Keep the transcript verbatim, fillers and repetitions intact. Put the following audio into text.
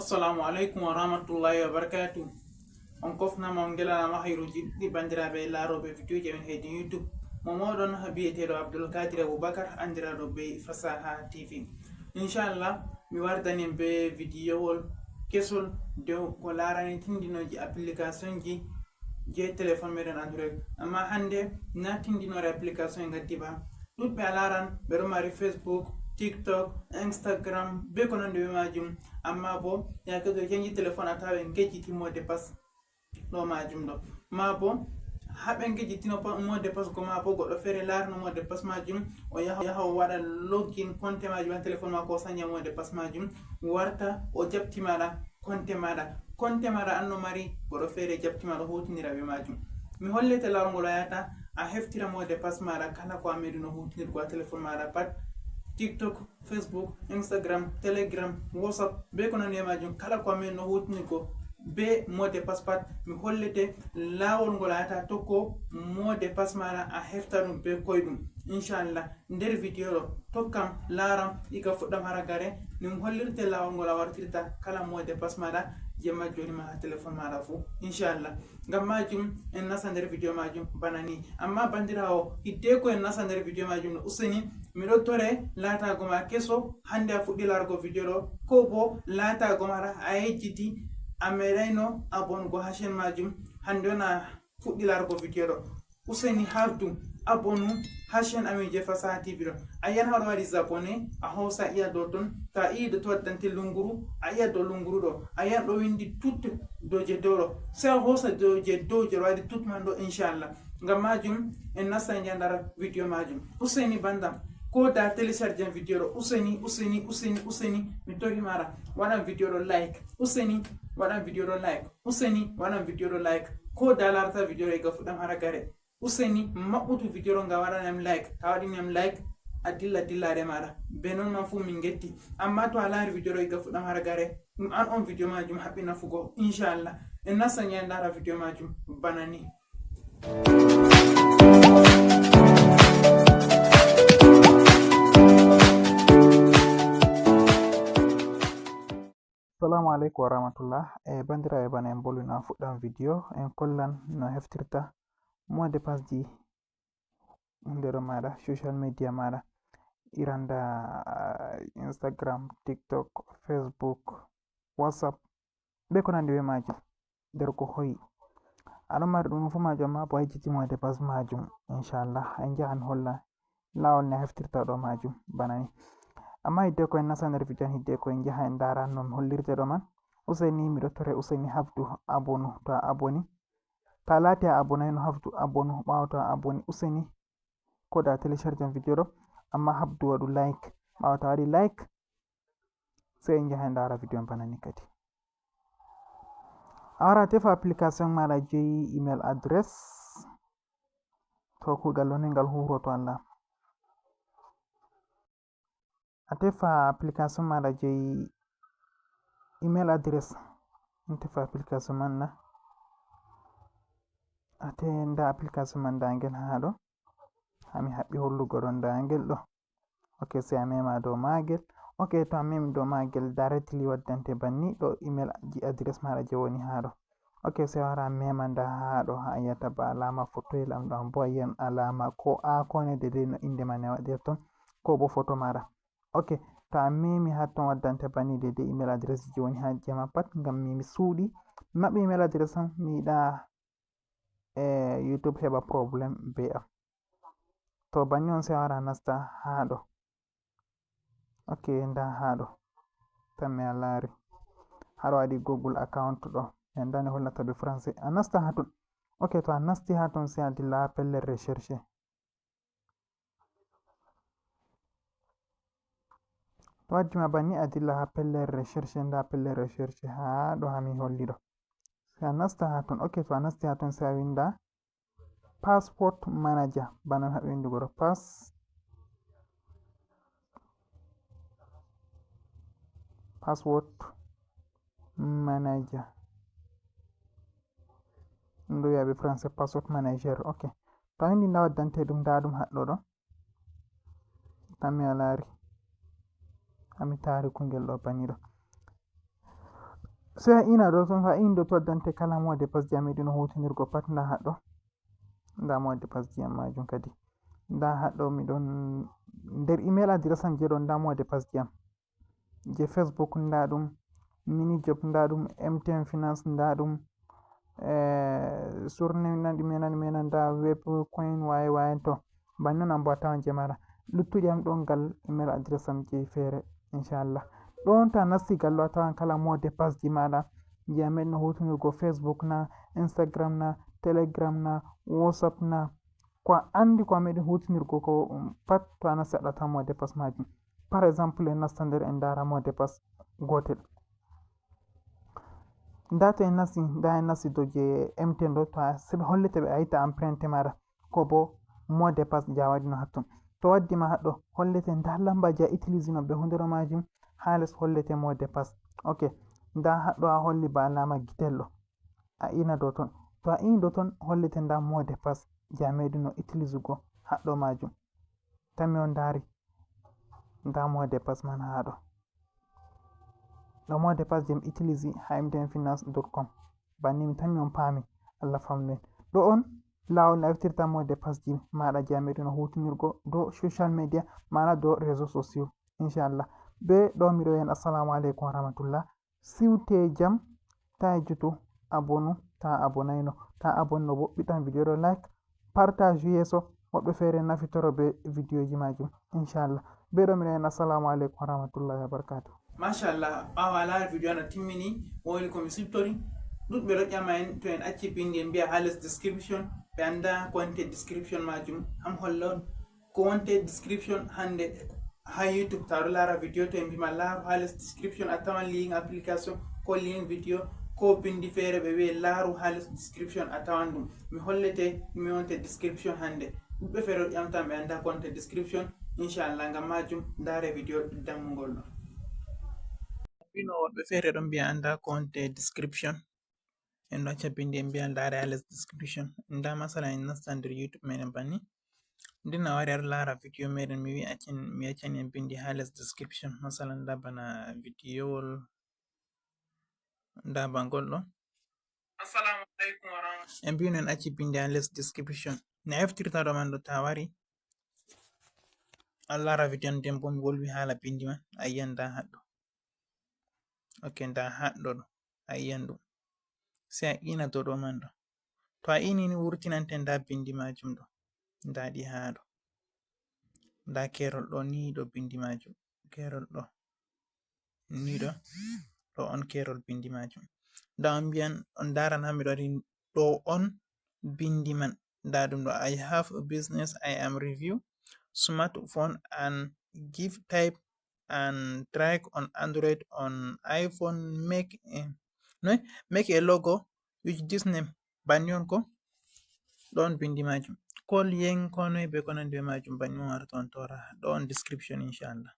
Assalamu aleykum wa rahmatullahi wa barakatuh. On kofnama, on gelanama hayruji ɗi bandiraɓe laroɓe video ji amen hedi YouTube. Mo moɗon biyeteɗo Abdul Kadir Abubakar, andiraɗo be Fasaha T V. Inchallah, mi wardani be videowol kesol dow ko larani tindinoji application ji je téléphone meɗen Android. Amma hande na tindinore application e gaddi ba. Ɗuɗɓe a laran ɓe ɗo mari Facebook, TikTok, Instagram, be ko nandi be majum. Amma bo yake to change téléphone a tawa en gejjiti mot de passe ɗo majum ɗo. Ma bo ha ɓe gejjitino pa-, mot de passe go, ma bo goɗɗo feere larno mot de passe majum, o yaha, yaha o waɗa login compte majum ha téléphone mako, o sanya mot de passe majum, warta o jaɓti maɗa compte maɗa. Compte maɗa an no mari goɗɗo feere jaɓti maɗa hutinira be majum. Mi hollete lawol ngol a yata a heftira mot de passe maɗa kala ko a meɗuno hutinirgo ha téléphone maɗa pat. TikTok, Facebook, Instagram, Telegram, WhatsApp, be ko nandi e majum, kala ko a meɗuno hutinirgo be mot de passe pat, mi hollete lawol ngol a yata tokko mot de passe maɗa a hefta ɗum be koyɗum. Inchallah, nder video ɗo tokkam laram iga fuɗɗam hara gare, min hollirte lawol ngol a wartirta kala mot de passe maɗa je majjoni ma ha téléphone maɗa fu, inchallah. Ngam majum en nasa nder video majum bana ni. Amma bandirawo, hiddeko en nasa nder video majum no, useni miɗo tore latago ma keso hande a fuɗɗi largo video ɗo, ko bo latago mara a yejjiti a meɗayno abonugo ha chaîne majum, hande on a fuɗɗi largo video ɗo. Useni habdu abonu ha chaîne amin je Fasaha T V ɗo. A yiyan haɗo waɗi abonné, a hosa iya dow ton. To a iya dow to waddante lunguru, a iya dow lunguru ɗo. A yiyan ɗo windi tout dow je dow ɗo. Sai a hosa dow je dow je ɗo waɗi tout man ɗo, inchallah. Ngam majum en nasta en jandara video majum. Useni bandam, ko da télécharge video ɗo. Useni, useni, useni, useni, mi tori mara. Waɗan video ɗo like. Useni, waɗan video ɗo like. Useni, waɗan video ɗo like. Ko da larata video ɗo iga fuɗɗam hara gare. Useni, maɓɓutu video ɗo nga waɗanam like. Ta waɗinam like, a dilla dillare maɗa. Be non man fu min getti. Amma to a lari video ɗo iga fuɗɗam hara gare, ɗum an on video majum haɓɓi nafugo. Inchallah. En nasta en ndara video majum bana ni. Salamu aleykum wa rahmatullah. E bandiraɓe, bana en bolwino ha fuɗɗam video, en kollan no heftirta mot de passe ji hunde ɗo maɗa, social media maɗa, iranda, ah, Instagram, TikTok, Facebook, WhatsApp, be ko nandi be majum. Nder ko hoyi a ɗon mari ɗum fu majum, amma bo a yejjiti mot de passe majum, inchallah en jahan holla lawol ne a heftirta ɗo majum bana ni. Amma hiddeko en nasta nder video an, hiddeko en jaha en ndara no hollirte ɗo man. Useni, miɗo tore, useni habdu abonu. To a aboni, to a lati a abonayno, habdu abonu. Ɓawo to a aboni, useni ko da télécharge an video ɗo, amma habdu waɗu like. Ɓawo to a waɗi like, sai en jaha en ndara video an bana ni kadi. A wara a tefa application maɗa jeyi email address. To kugal ɗo ni ngal huroto Allah. A tefa application maɗa jeyi email address. A tefa application man na. A te nda application man nda ngel ha ɗo. Ha mi haɓɓi hollugo ɗon nda ngel ɗo. Ok, sai a mema dow magel. Ok, to a memi dow magel, directly waddante banni ɗo email ji address maɗa je woni ha ɗo. Ok, sai a wara a mema nda ha ɗo ha a yiyata ba alama photoyel am ɗo, an bo a yiyan alama ko a kone dede no inde ma ne waɗirton, ko bo photo maɗa. Ok, to a memi ha ton waddante banni dede email address ji woni ha jema pat, ngam mi, mi suuɗi. Mi maɓɓi email address am, mi yiɗa, eh, YouTube heɓa problème be am. To banni on sai a wara a nasta ha ɗo. Ok, nda ha ɗo. Tamme a lari. Ha ɗo waɗi Google account ɗo. En nda ne hollata be français. A nasta ha ton. Ok, to a nasti ha ton sai a dilla ha pellel recherche. To waddi ma banni a dilla ha pellel recherche, nda pellel recherche ha ɗo ha mi holli ɗo. Sai a nasta ha ton. Ok, to a nasti ha ton sai a winda Passport Manager, bana on haɓi windugo ɗo, pass-, Password Manager. Ɗum ɗo wi'a be français Password Manager. Ok. To a windi nda waddante ɗum, nda ɗum haɗɗo ɗo. Tammi a laari. Ami taari kungel ɗo bani ɗo. So a ina ɗo ton, so a ina ɗo to addante kala mot de passe jam meɗen hutinirgo pat, nda haɗɗo. Nda mot de passe jam majum kadi. Nda haɗɗo miɗon nder email adresse am je ɗon, nda mot de passe jam. Je Facebook nda ɗum, mini job nda ɗum, M T N Finance nda ɗum, eh, surne nandi menani mena nda web coin waye waye to. Bannon am bo a tawan je mara. Luttuɗi am ɗon gal email adresse am je feere, inchallah. Ɗon ta nasti gal ɗo a tawan kala mot de passe ji maɗa. Je a meɗi no hutinirgo Facebook na, Instagram na, Telegram na, WhatsApp na. Ko a andi ko a meɗi hutinirgo ko, um, pat to a nasti a ɗo tawan mot de passe majum. Par exemple, en nasta nder en ndara mot de passe gotel. Nda to en nasti, nda en nasti do je M T N ɗo, to a se ɓe hollete ɓe a itta empreinte maɗa, ko bo mot de passe je a waɗino hatton. To waddi ma haɗɗo, hollete nda lamba je a utilise no ɓe hundero majum, ha les hollete mot de passe. Ok, nda haɗɗo a holli ba alama gitel ɗo. A ina do ton. To a ini do ton, hollete nda mot de passe je a meɗi no utilise go haɗɗo majum. Tammi on ndari. Nda mot de passe man ha ɗo. Ɗo mot de passe je mi utilise ha M T N finance dot com. Banni mi tammi on paami. Allah famnu en. Ɗo on lawol no eftirta mot de passe ji maɗa je a meɗi no hutinirgo do social media, mana do réseaux sociaux. Inchallah. Be ɗo miɗo en assalamu alaikum wa rahmatullah. Siwte jam, ta e jutu, abonu, ta abonayno, ta abonno bo, ɓiɗɗan video ɗo like, partage yeeso, woɓɓe feere nafitoro be video ji majum, inchallah. Be ɗo miɗo en assalamu alaikum wa rahmatullahi wa barakatuh. Machallah, ɓawo a laari video ana timmini, woni ko mi siftori. Ɗuɗɓe ɗo ƴama en, to en acci bindi en mbiya ha les description, ɓe anda ko wonte description majum. Am holla on ko wonte description hande ha YouTube. Ta ɗo laara video, to en mbima laaru ha les description, a tawan lien application ko lien video ko bindi feere ɓe wi'e laaru ha les description, a tawan ɗum. Mi hollete mi wonte description hande. Ɗuɗɓe feere ɗo ƴamtam ɓe anda ko wonte description, inchallah. Ngam majum ndaare video dammugol ɗo. Bino woɗɓe feere ɗon mbiya anda ko wonte description. En ɗo acca bindi en mbiya ndaare ha les description. Nda masala en nasta nder YouTube meɗen banni. Nden a wari aɗa laara video meɗen, mi wi accen, mi accani en bindi ha les description. Masala nda bana videowol, nda bangol ɗo. Assalamu alaikum wa rahmatullahi. En mbino en acci bindi ha les description. No eftirta ɗo man ɗo, ta wari a laara video nden bo mi wolwi hala bindi man, a yiyan nda haɗɗo. Ok, nda haɗɗo ɗo, a yiyan ɗum. Sai a ina dow ɗo man ɗo. To a ini ni wurtinante nda bindi majum ɗo. Nda ɗi ha ɗo. Nda kerol ɗo ni ɗo bindi majum. Kerol ɗo. Ni ɗo. Ɗo on kerol bindi majum. Nda on mbiyan, on ndaran ha miɗo waɗi ɗo on bindi man. Nda ɗum ɗo, "I have a business, I am review smartphone and give type and track on Android, on iPhone, make a, no, make a logo with this name." Banni on ko ɗon bindi majum. Ko lien ko noy be ko nandi be majum, banni on warta on tora. Ɗo on description, inchallah.